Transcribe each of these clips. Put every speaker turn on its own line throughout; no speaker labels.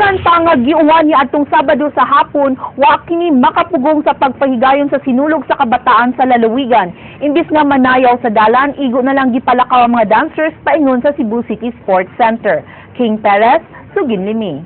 Bisan pa nga giuwan ni atong Sabado sa hapon, wa kini makapugong sa pagpahigayon sa Sinulog sa Kabataan sa lalawigan. Imbis nga manayaw sa dalan, igo na lang gipalakaw ang mga dancers paingon sa Cebu City Sports Center. King Perez, Sugin Limi.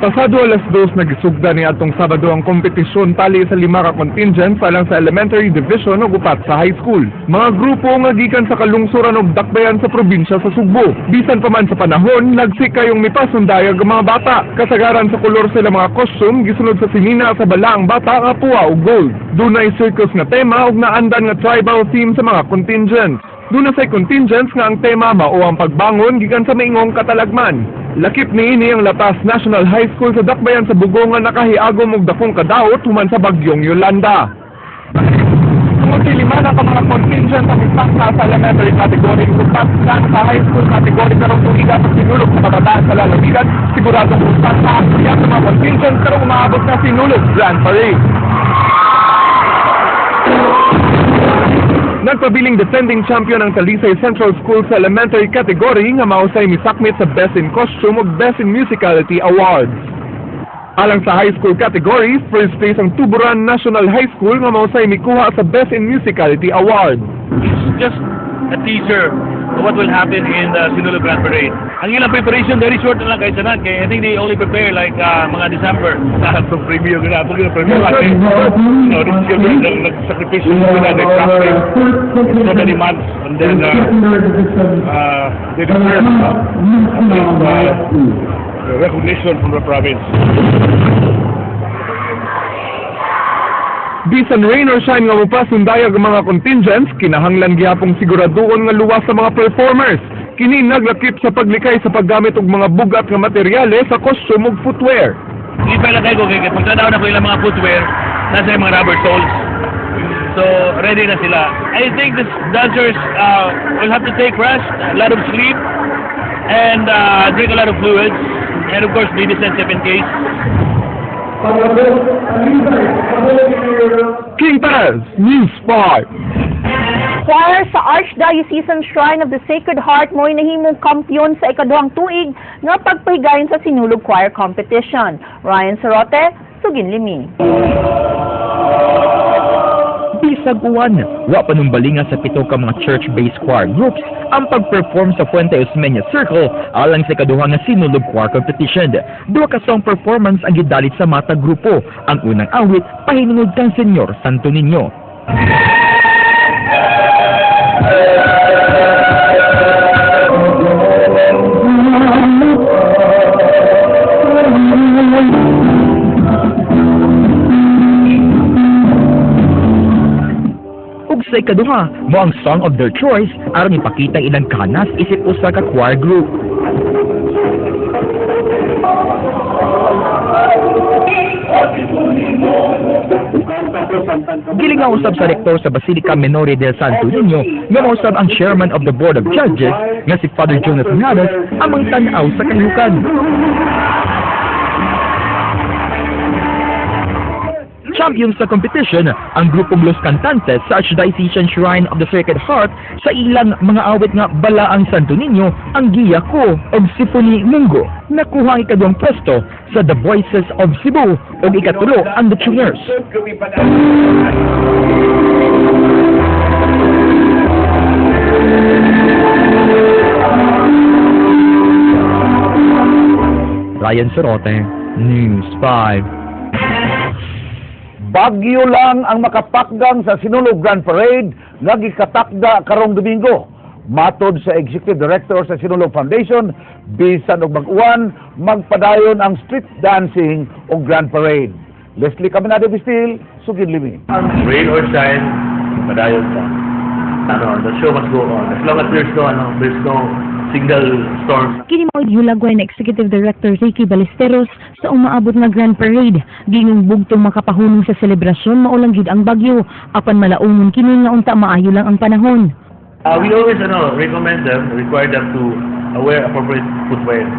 Pasado 2:00 nagisugda ni atong Sabado ang kompetisyon tali sa 5 ka contingent alang sa elementary division ug 4 sa high school. Mga grupo nga gikan sa kalungsuran ug dakbayan sa probinsya sa Sugbo. Bisan pa man sa panahon, nagsikayong mipasundayag ang mga bata. Kasagaran sa kolor sila mga costume gisunod sa sinina sa balaang bata nga puwa ug gold. Dunay circus nga tema ug naandan nga tribal theme sa mga contingents. Duna say contingents nga ang tema mao ang pagbangon gikan sa maingong katalagman. Lakip niini ang Latas National High School sa dakbayan sa Bugo nga nakahiagom og dakong kadaot human sa bagyong Yolanda. Tungod kay 5 na ka mga contingent ang misakta sa elementary category ug 4 lang sa high school category karong tuiga sa Sinulog sa Kabataan sa lalawigan, siguradong usa sa sa mga contingent karong umaabot na Sinulog Grand Parade. Nagpabiling defending champion ang Talisay Central School sa elementary category nga mausay misakmit sa Best in Costume ug Best in Musicality Awards. Alang sa high school category, first place ang Tuburan National High School nga mausay mikuha sa Best in Musicality Award.
It's just a teaser of what will happen in the Sinulog Grand Parade. Ang ilang preparation, very short na lang kay sanan. Kaya I think they only prepare like mga December. Itong preview, itong preview natin. You know, these children, nagsakripisyo sila, they practice for so many months, and then they deserve at least recognition from the province.
Bisan rain or shine nga mupasundayag ang mga contingents, kinahanglan gihapong siguraduon nga luwas sa mga performers. Kini naglakip sa paglikay sa paggamit og mga bugat nga materyales sa costume ug footwear.
Ipay lang kayo kay pagtanaw na ko ilang mga footwear, nasa yung mga rubber soles. So ready na sila. I think the dancers will have to take rest, a lot of sleep, and drink a lot of fluids, and of course be sensitive in case.
King Perez, News 5.
Choir sa Archdiocesan Shrine of the Sacred Heart mo'y nahimong kampiyon sa ikaduhang tuig nga pagpahigayon sa Sinulog Choir Competition. Ryan Sorote, Sugin Limi.
Bisag uwan, wa panumbalinga sa 7 ka mga church-based choir groups ang pag-perform sa Fuente Osmeña Circle alang sa ikaduha nga Sinulog Choir Competition. Duha ka song performance ang gidalit sa mata grupo. Ang unang awit, Pahinungod kang Senyor Santo Niño. Ug sa ikaduha, mo ang song of their choice aron ipakita ilang kanas isip usa ka choir group. Gilingaw usab sa rektor sa Basilica Minore del Santo Niño nga mausab ang chairman of the board of judges nga si Father Jonas Mijares amang tan-aw sa kahiukan. Champion sa competition ang grupong Los Cantantes sa Archdiocesan Shrine of the Sacred Heart sa ilang mga awit nga Balaang Santo Niño, ang Giya Ko og Symphony Munggo. Nakuha ang ikaduhang pwesto sa The Voices of Cebu ug ikatulo ang The Tuners. Ryan Sorote, News 5.
Bagyo lang ang makapakgang sa Sinulog Grand Parade nga gikatakda karong Domingo. Matod sa Executive Director sa Sinulog Foundation, bisan og mag-uwan, magpadayon ang street dancing o Grand Parade. Leslie Caminada Bistil, Sugid Limi.
Rain or shine, padayon ka. Ano, the show must go on. As long as there's no, ano, there's no single storm.
Kini mao gihulagway na Executive Director Ricky Ballesteros sa umaabot nga Grand Parade. Gingong bugtong makapahunong sa selebrasyon mao lang gyud ang bagyo apan malaungon kini nga unta maayo lang ang panahon.
We always recommend them, require them to wear appropriate footwear.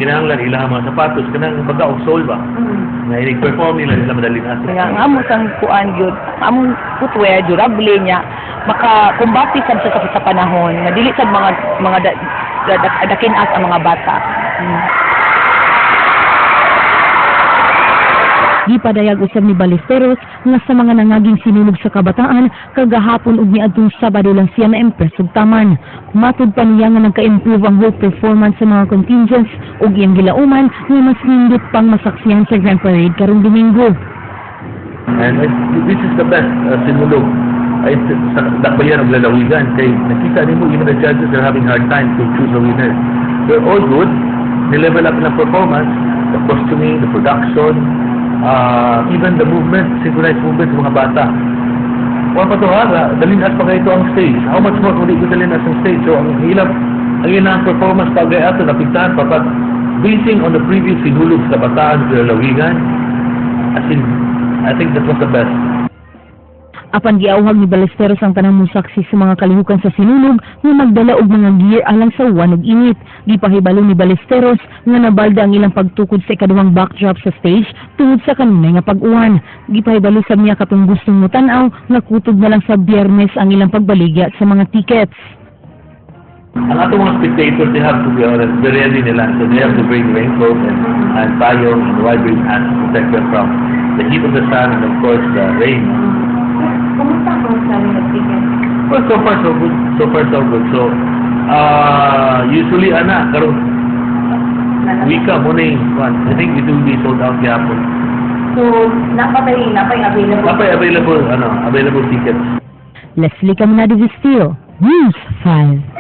Kinahanglan ilang mga sapatos kanang baga og sole ba. Nga inig-perform nila sila madali na.
Nga ang amo sang kuan gyud, among footwear durable niya, maka kumbati sad siya sa panahon nga dili sad mga dakin-as ang mga bata.
Gipadayag usab ni Ballesteros nga sa mga nangaging Sinulog sa Kabataan kagahapon ug niadtong Sabado lang siya na-impress og taman. Matud pa niya nga nagka-improve ang whole performance sa mga contingents ug iyang gilauman nga mas nindot pang masaksihan sa Grand Parade karong Domingo.
And this is the best Sinulog ay sa dakbayan og lalawigan kay nakita nimo, even the judges are having hard time to choose a winner. They're all good. They level up in performance, the costuming, the production, even the movement, synchronized movement sa mga bata. Wala pa to ha, dalinas pa kayo ito ang stage. How much more kung di ko dalinas ang stage? So ang ilang performance pa gay ato napigtahan pa, but basing on the previous Sinulog sa Kabataan sa lalawigan, as in, I think that was the best.
Apan giawhag ni Ballesteros ang tanang musaksi sa mga kalihukan sa Sinulog nga magdala og mga gear alang sa uwan ug init. Gipahibalo ni Ballesteros nga nabalda ang ilang pagtukod sa ikaduhang backdrop sa stage tungod sa kanunay nga pag-uwan. Gipahibalo sab niya katong gustong motan-aw nga kutob na lang sa Biyernes ang ilang pagbaligya sa mga tickets.
Ang atong mga spectators, they have to be honest, be ready nila. So they have to bring raincoat and payong and wide brim hats to protect them from the heat of the sun and, of course, the rain.
Kumusta ang selling of tickets?
Well, so far so good. So far so good. So, usually, ana, karon wika mo na yung one. I think it will be sold out gyapon.
So, napatay available?
Napay available, ano, available tickets.
Leslie Caminado Vistillo, News 5.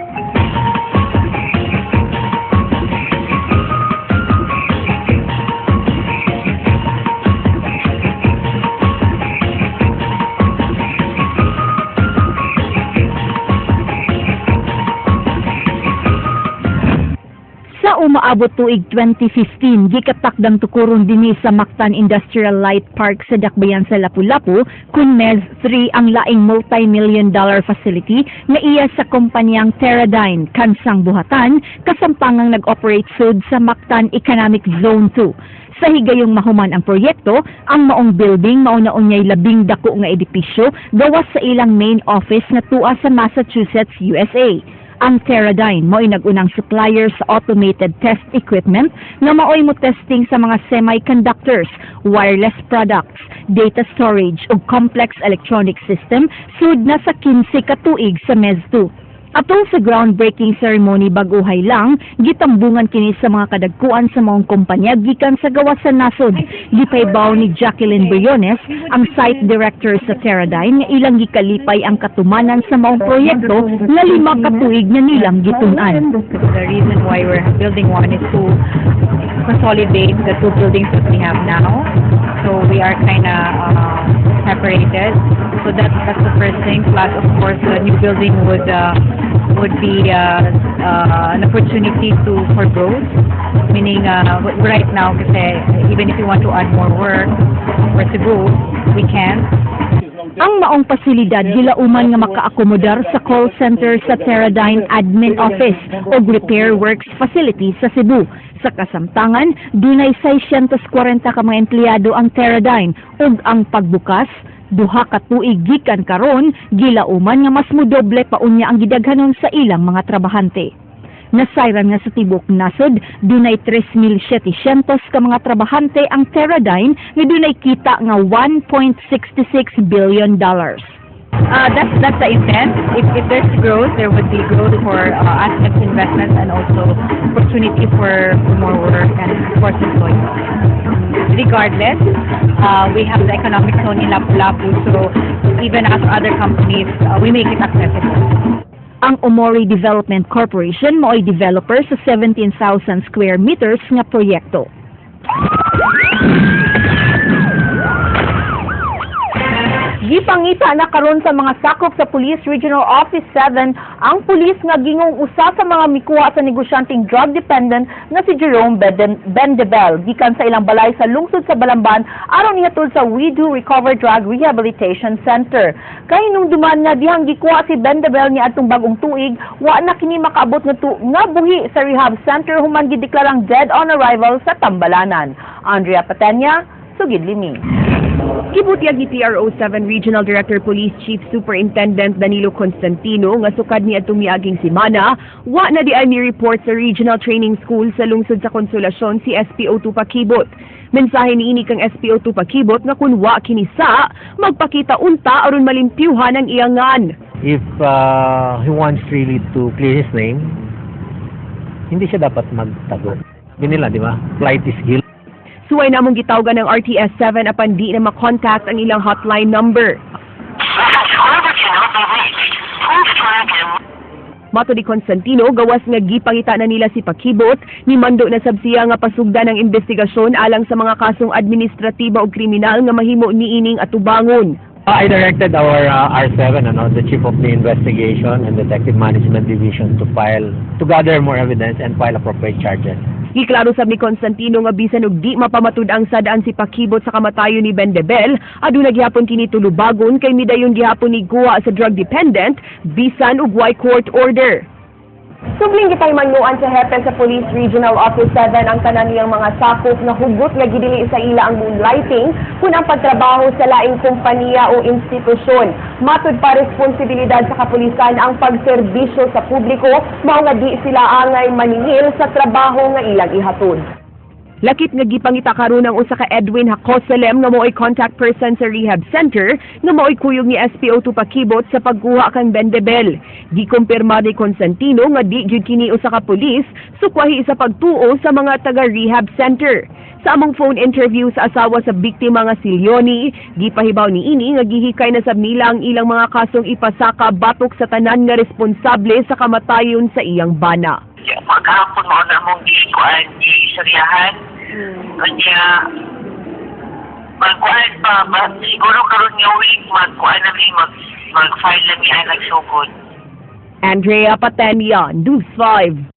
Sa umaabot tuig 2015, gikatakdang tukuron dinhi sa Mactan Industrial Light Park sa Dakbayan sa Lapu-Lapu kun MEZ 3 ang laing multi-million dollar facility nga iya sa kompanyang Teradyne kansang buhatan kasampangang nag-operate sud sa Mactan Economic Zone 2. Sa higayong mahuman ang proyekto, ang maong building mao na unyay labing dako nga edipisyo gawas sa ilang main office nga tua sa Massachusetts, USA. Ang Teradyne mao'y nag-unang supplier sa automated test equipment nga mao'y mo testing sa mga semiconductors, wireless products, data storage ug complex electronic system sud na sa 15 ka tuig sa MEZ 2. Atol sa groundbreaking ceremony bag-ohay lang, gitambungan kini sa mga kadagkuan sa maong kumpanya gikan sa gawas sa nasod. Gipahibaw ni Jacqueline Briones, ang site director sa Teradyne, nga ilang gikalipay ang katumanan sa maong proyekto nga 5 ka tuig na nilang gitun-an.
The reason why we're building one is to consolidate the two buildings that we have now. So we are kind of separated. So that's the first thing. Plus, of course, the new building would be an opportunity to for growth. Meaning, right now, kasi even if we want to add more work for Cebu, we can.
Ang maong pasilidad gilauman nga makaakomodar sa call center sa Teradyne Admin Office o Repair Works Facility sa Cebu. Sa kasamtangan, dunay 640 ka mga empleyado ang Teradyne ug ang pagbukas 2 ka tuig gikan karon gilauman nga mas modoble pa unya ang gidaghanon sa ilang mga trabahante. Nasayran nga sa tibok nasod, dunay 3,700 ka mga trabahante ang Teradyne nga dunay kita nga $1.66 billion.
That's the intent. If there's growth, there would be growth for assets, investments, and also opportunity for more work and, of course, employment. Regardless, we have the economic zone in Lapu-Lapu, so even as other companies, we make it accessible.
Ang Omori Development Corporation mao'y developer sa 17,000 square meters nga proyekto.
Gipangita na karon sa mga sakop sa Police Regional Office 7 ang pulis nga gingong usa sa mga mikuha sa negosyanteng drug dependent nga si Jerome Bendebel gikan sa ilang balay sa lungsod sa Balamban aron ihatod sa We Do Recover Drug Rehabilitation Center. Kay nung duman nga dihang gikuha si Bendebel ni adtong bagong tuig, wa na kini makaabot nga buhi sa rehab center human gideklarang dead on arrival sa Tambalanan. Andrea Patenya, Sugid Limi.
Gibutyag ni PRO 7 Regional Director Police Chief Superintendent Danilo Constantino nga sukad ni adtong miaging semana, wa na diay mi report sa Regional Training School sa lungsod sa Konsolasyon si SPO2 Pakibot. Mensahe niini kang SPO2 Pakibot nga kun wa kini sa magpakita unta aron malimpyuhan ang iyangan.
If he wants really to clear his name, hindi siya dapat magtago. Binila, di ba? Flight is guilt.
Suway namong gitawgan ng RTS 7 apan di na makontak ang ilang hotline number.
Subscriber cannot be reached. Please try again.
Matod ni Constantino, gawas nga gipangita na nila si Pakibot, ni mando na sab siya nga pasugdan ang investigasyon alang sa mga kasong administratiba o kriminal nga mahimo niining atubangon.
I directed our R7, ano, the chief of the investigation and detective management division to file, to gather more evidence and file appropriate charges.
Giklaro sab ni Constantino nga bisan og di mapamatud-ang sadaan si Pakibot sa kamatayon ni Bendebel, aduna gihapon kini tulubagon kay midayon gihapon ni guwa sa drug dependent bisan og way court order.
Subling gipahimanluan sa hepe sa Police Regional Office 7 ang tanan niyang mga sakop nga hugot nga gidili sa ila ang moonlighting kun ang pagtrabaho sa laing kompanya o institusyon. Matud pa, responsibilidad sa kapulisan ang pagserbisyo sa publiko, mao nga di sila angay maningil sa trabaho nga ilang ihatod.
Lakip nga gipangita karon ang usa ka Edwin Hakoselem nga mao'y contact person sa rehab center nga mao'y kuyog ni SPO2 Pakibot sa pagkuha kang Bendebel. Gikumpirma ni Constantino nga di gyud kini usa ka pulis, sukwahi sa pagtuo sa mga taga rehab center. Sa among phone interview sa asawa sa biktima nga si Leonie, gipahibaw ni ini nga gihikay na sab nila ang ilang mga kasong ipasaka batok sa tanan nga responsable sa kamatayon sa iyang bana.
Maghapon mao na mong gikuan, giistoryahan. Kanya magkuan pa ba, siguro karon nga week magkuan na mi, mag mag-file na mi anag sugod.
Andrea Patenia, News 5.